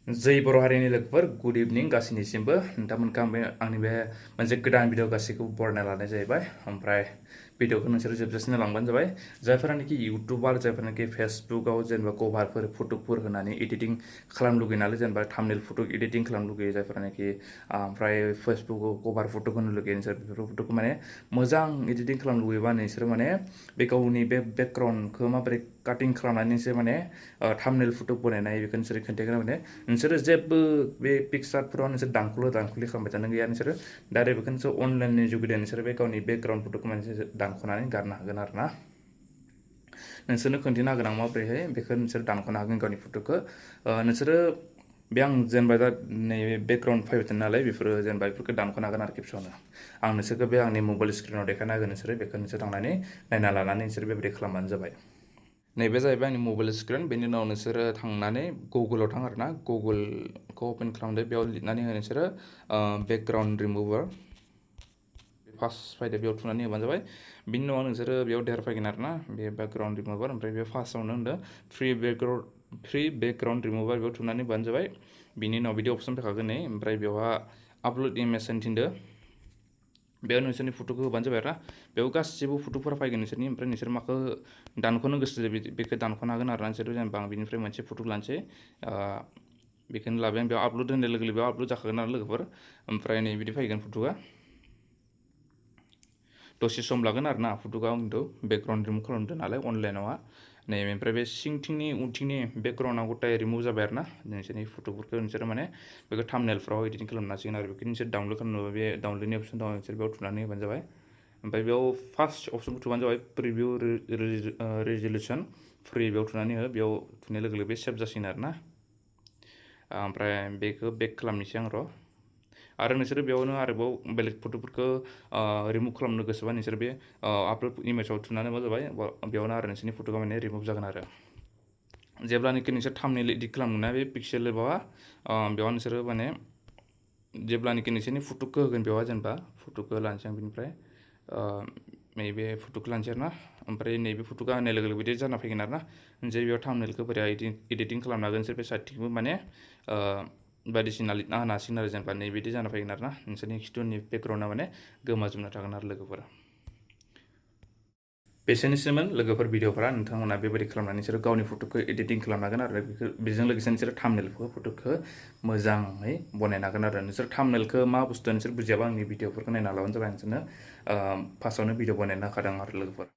जै बर' हारिनि लोगोफोर गुड इभिनिं गासैनिसिमबो नोंथांमोनखौ आंनि बे मोनसे गोदान भिडिअ गासैखौबो बरायना लानाय जाहैबाय ओमफ्राय भिडिअखौ नोंसोर जोबजासिम लांबानो जाबाय जायफोरानोखि इउटुबार जायफोरानोखि फेसबुकआव जेनेबा कभारफोर फटकफोर होनानै एडिटिं खालामनो लुगैयो नालाय जेनेबा थाम्बनेल फटक एडिटिं खालामनो लुगैयो जायफोरानोखि ओमफ्राय फेसबुकआव कभार फटक होनो लुगैयो नोंसोर बेफोर फटकखौ माने मोजां एडिटिं खालामनो लुगैयोबा नोंसोर माने बे गावनि बे बेकग्राउन्डखौ माबोरै काटिं खालामनानै नोंसोर माने थाम्बनेल फटक बनायनाय बेखौ नोंसोर खोन्थागोन माने नोंसोरो जेबो बे पिक्सारफोराव नोंसोर दांखुलि खालामबाय थानो गैया नोंसोरो डाइरेक्ट बेखौ नोंसोर अनलाइननि जुगिदे नोंसोर बे गावनि बेकग्राउन्ड फटकखौ मोनसे दानख'नानै गारनो हागोन आरो ना नोंसोरनो खोन्थिनो हागोन आं माबोरैहाय बेखौ नोंसोर दानख'नो हागोन गावनि फटकखौ नोंसोरो बे आं जेनेबा दा नैबे बेकग्राउन्ड फैबाय थायो नालाय बेफोरो जेनेबा बेफोरखौ दानख'नो हागोन आरो खेबसेयावनो आं नोंसोरखौ बे आंनि मबाइल स्क्रिनाव देखायना होगोन नोंसोरो बेखौ नोंसोर थांनानै नायना लानानै नोंसोर बेबायदि खालामबानो जाबाय नैबे जाहैबाय आंनि मबाइल स्क्रिन बेनि उनाव नोंसोरो थांनानै गुगोलाव थां आरो ना गुगोलखौ अपेन खालामदो बेयाव लिरनानै हो नोंसोरो बेकग्राउन्ड रिमुभार फार्स्ट फायदो बेयाव थुनानै होबानो जाबाय बिनि उनाव नोंसोरो बेयाव देरफैगोन आरो ना बे बेकग्राउन्ड रिमुभार ओमफ्राय बे फार्स्टआवनो होनदों फ्रि बेकग्राउन्ड रिमुभार बेयाव थुनानै होबानो जाबाय बिनि उनाव बिदि अपसन फैखागोन नै ओमफ्राय बेवहा आपल'ड इमेज थिनदो बेयाव नोंसोरनि फट'खौ होबानो जाबाय आरो बेयाव गासिबो फट'फोरा फैगोन नोंसोरनि ओमफ्राय नोंसोर माखौ दानख'नो गोसो बेखौ दानख'नो हागोन आरो नोंसोर जेनेबा आं बिनिफ्राय मोनसे फट' लानोसै बेखौनो लाबाय आं बेयाव आपल'ड होननाय लोगो बेयाव आपल'ड जाखागोन आरो लोगोफोर ओमफ्राय नै बिदि फैगोन फट'आ दसे सम लागोन आरो ना फट'खौ आं खिन्थु बेकग्राउन्ड रिमुभ खालामदों नालाय अनलाइनावहा नै ओमफ्राय बे सिंथिंनि उनथिंनि बेकग्राउन्डआ गथाय रिमुभ जाबाय आरो ना नोंसोरनि फट'फोरखौ नोंसोरो माने बेखौ थाम्बनेलफ्राव एडिटिं खालामनो हासिगोन आरो बेखौ नोंसोर डाउनल'ड खालामनोबा बे डाउनल'डनि अपसन दं नोंसोर बेयाव थुनानै होबानो जाबाय ओमफ्राय बेयाव फार्स्ट अपसनखौ थुबानो जाबाय प्रिभिउ रेजलिउसन फ्रि बेयाव थुनानै हो बेयाव थुनाय लोगो लोगो बे सेभ जासिगोन आरो ना ओमफ्राय बेखौ बेक खालामनोसै आं र' आरो नोंसोरो बेयावनो आरोबाव बेलेग फट'फोरखौ रिमुभ खालामनो गोसोबा नोंसोर बे आपल'ड इमेजाव थुनानै मा जाबाय बेयावनो आरो नोंसोरनि फट'आ माने रिमुभ जागोन आरो जेब्लानोखि नोंसोर थाम्बनेल एडिट खालामोना बे पिक्सेल एबावहा बेयाव नोंसोरो माने जेब्लानोखि नोंसोरनि फट'खौ होगोन बेवहा जेनेबा फट'खौ लानोसै आं बिनिफ्राय नैबे फट'खौ लानोसै आरो ना ओमफ्राय नैबे फट'खौ होनाय लोगो लोगो बिदि जाना फैगोन आरो ना जे बेयाव थाम्बनेलखौ बोरै एडिटिं खालामनो हागोन नोंसोर बे साइडथिंबो माने बायदिसिना लिरना होनो हासिगोन आरो जेनेबा नैबिदि जाना फैगोन आरो ना नोंसोरनि खिथुनि बेकग्राउन्डआ माने गोमाजोबना थागोन आरो लोगोफोर बेसेनोसैमोन लोगोफोर भिडिअफोरा नोंथांमोना बेबायदि खालामनानै नोंसोरो गावनि फट'खौ एडिटिं खालामनो हागोन आरो बेजों लोगोसे नोंसोरो थाम्बनेलखौ फट'खौ मोजाङै बनायनो हागोन आरो नोंसोर थाम्बनेलखौ मा बुस्थु नोंसोर बुजियाबा आंनि भिडिअफोरखौ नायना लाबानो जाबाय नोंसोरनो फार्स्टआवनो भिडिअ बनायना होखादों आरो लोगोफोर